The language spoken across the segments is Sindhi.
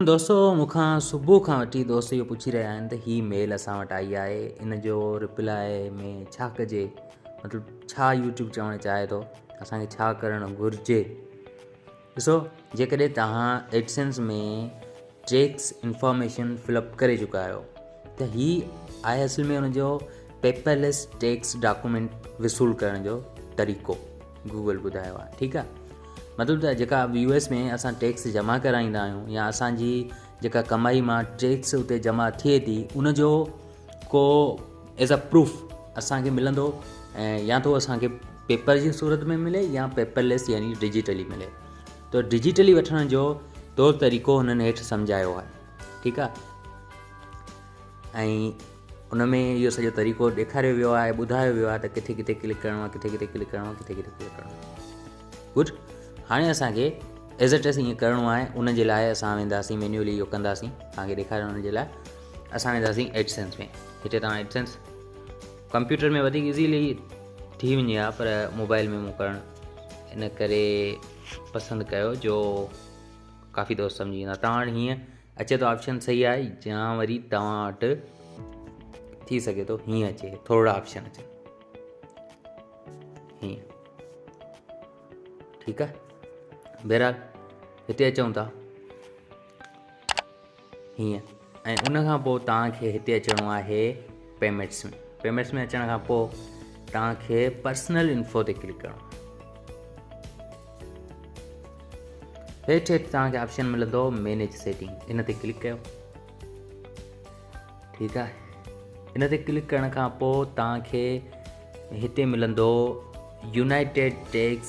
دوستو مون کان صبح کان وٺي دوست اهو پڇي رهيا آهن ته هي ميل اسان وٽ آئي آهي ان جو رپلائي ۾ ڇا ڪجي مطلب ڇا يوٽيوب چوڻ چاهي ٿو اسانکي ڇا ڪرڻ گهرجي. ڏسو جيڪڏهن توهان AdSense ۾ tax information fill up ڪري چڪا آهيو ته هي آهي اصل ۾ ان جو پيپرليس ٽيڪس ڊاڪومينٽ وصول ڪرڻ جو طريقو گوگل ٻڌايو آهي. ٺيڪ آهي، مطلب ته جيڪا يو ايس ۾ اسان ٽيڪس جمع ڪرائيندا آهيون يا اسان جي جيڪا ڪمائي مان ٽيڪس اتي جمع ٿئي ٿي ان جو ڪو ايز اي پروف اسانکي ملندو ۽ يا تو اسانکي پيپر جي صورت ۾ ملي يا پيپر ليس يعني ڊجيٽلي ملي. تو ڊجيٽلي وٺڻ جو طور طريقو هنن هيٺ سمجهايو آهي. ٺيڪ آهي، ۽ ان ۾ اهو سڄو طريقو ڏيکاريو ويو آهي، ٻڌايو ويو آهي ته ڪٿي ڪٿي ڪلڪ ڪرڻو آهي، ڪٿي ڪٿي ڪلڪ ڪرڻو آهي، ڪٿي ڪٿي ڪلڪ ڪرڻو آهي. گڊ، هاڻي اسانکي ايز it از ائين ڪرڻو آهي. ان جي لاء اسان وينداسين مينيولي اهو ڪنداسين، توهان کي ڏيکارڻ ان جي لاء اسان وينداسين ايڊسنس ۾. هتي توهان ايڊسنس ڪمپيوٽر ۾ وڌيڪ ايزيلي ٿي وڃي ها، پر موبائل ۾ مون ڪرڻ ان ڪري پسند ڪيو جو ڪافي دوست سمجهي ويندا. توهان وٽ هيئن اچي ٿو آپشن صحيح آهي، يا وري توهان وٽ ٿي سگهي ٿو هيئن اچي، ٿورڙا آپشن اچن هيئن. ٺيڪ آهي، بهرحال هتي اچون ٿا هيئن، ۽ ان کان پوء توهان کي هتي اچڻو آهي پيمينٽس ۾. پيمينٽس ۾ اچڻ کان پوء توهان کي پرسنل انفو تي ڪلڪ ڪرڻو آهي. هيٺ هيٺ توهان کي آپشن ملندو مينيج سيٽنگ، ان تي ڪلڪ ڪيو. ٺيڪ آهي، ان تي ڪلڪ ڪرڻ کان پوء توهان کي هتي ملندو united tax,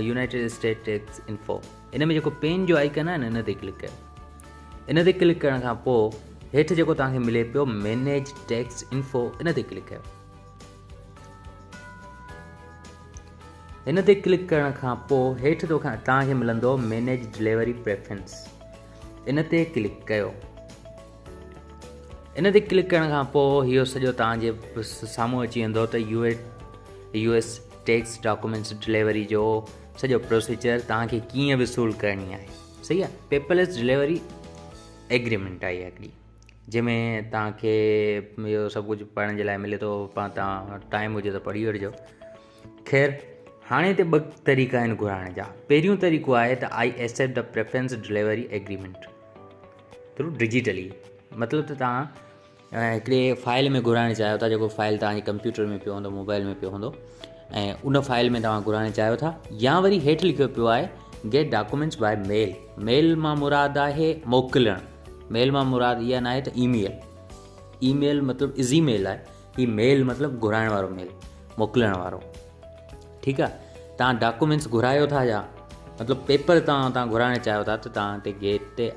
united state tax info. ان ۾ جيڪو پين جو آئيڪن آهي نه ان تي ڪلڪ ڪيو. ان تي ڪلڪ ڪرڻ کان پوء هيٺ جيڪو توهان کي ملي پيو مينيج ٽيڪس انفو، ان تي ڪلڪ ڪيو. ان تي ڪلڪ ڪرڻ کان پوء هيٺ توهان کي ملندو مينيج ڊليوري پريفرنس، ان تي ڪلڪ ڪيو. ان تي ڪلڪ ڪرڻ کان پوء اهو سڄو توهان جي سامهون اچي ويندو ته U S tax documents delivery جو سڄو پروسيجر توهان کي ڪيئن وصول ڪرڻي آهي. صحيح آهي، پيپرليس ڊليوري ايگريمينٽ آهي هڪڙي جنهن ۾ توهان کي اهو سڀ ڪجهه پڙهڻ جي لاء ملي ٿو. پاڻ توهان ٽائيم هجي ته پڙهي وٺجو. خير هاڻي هتي ٻه طريقا آهن گهرائڻ جا. پهريون طريقو آهي ته I accept the preference delivery agreement through digitally, مطلب ته توهان هڪڙي فائل ۾ گهرائڻ چاهيو ٿا، جيڪو فائل توهان جي ڪمپيوٽر ۾ پيو هوندو، موبائل ۾ پيو هوندو، ۽ ان فائل ۾ توهان گهرائڻ چاهيو ٿا. يا وري هيٺ لکيو پيو آهي گيٽ ڊاڪومينٽس باء ميل. ميل مان مراد آهي موڪلڻ، ميل مان مراد اها ناهي ته اي ميل، اي ميل مطلب ازي ميل آهي، هي ميل مطلب گهرائڻ وارو ميل، موڪلڻ وارو. ٺيڪ آهي، توهان ڊاڪومينٽس گهرايو ٿا يا مطلب پيپر توهان گهرائڻ چاهيو ٿا ته توهان هتي گيٽ تي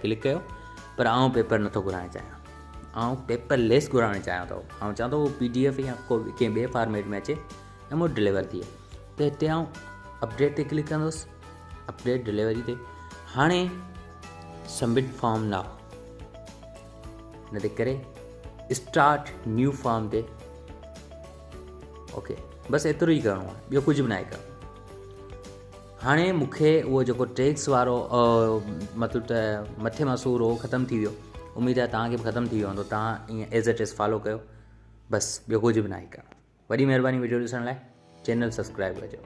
ڪلڪ ڪيو. پر آئون پيپر نٿو گهرائڻ چاهيان، آئون پيپر ليس گهرائڻ چاهيان ٿو. آئون چاهيان ٿو اهو پي ڊي ايف يا ڪو ڪنهن ٻئي فارميٽ ۾ اچي ۽ مون وٽ ڊليور ٿئي. ته هتي آئون اپڊيٽ تي ڪلڪ ڪندس، اپڊيٽ ڊليوري تي. هاڻي سبمٽ فارم now ان تي ڪري اسٽارٽ نيو فارم تي اوڪي، بس ايترو ئي ڪرڻو آهي، ٻيو ڪجهه به ناهي ڪرڻو. هاڻي مون کي اهو جيڪو ٽيڪس وارو مطلب ته مٿي مان سور هو ختم ٿي ويو. اميد آهي توهان کي به ختم ٿي ويو هوندو. توهان ائين ايز it is follow ڪيو، بس ٻيو ڪجهه به ناهي ڪرڻو. وڏي مهرباني وڊيو ڏسڻ لاء، چينل سبسڪرائب ڪجو.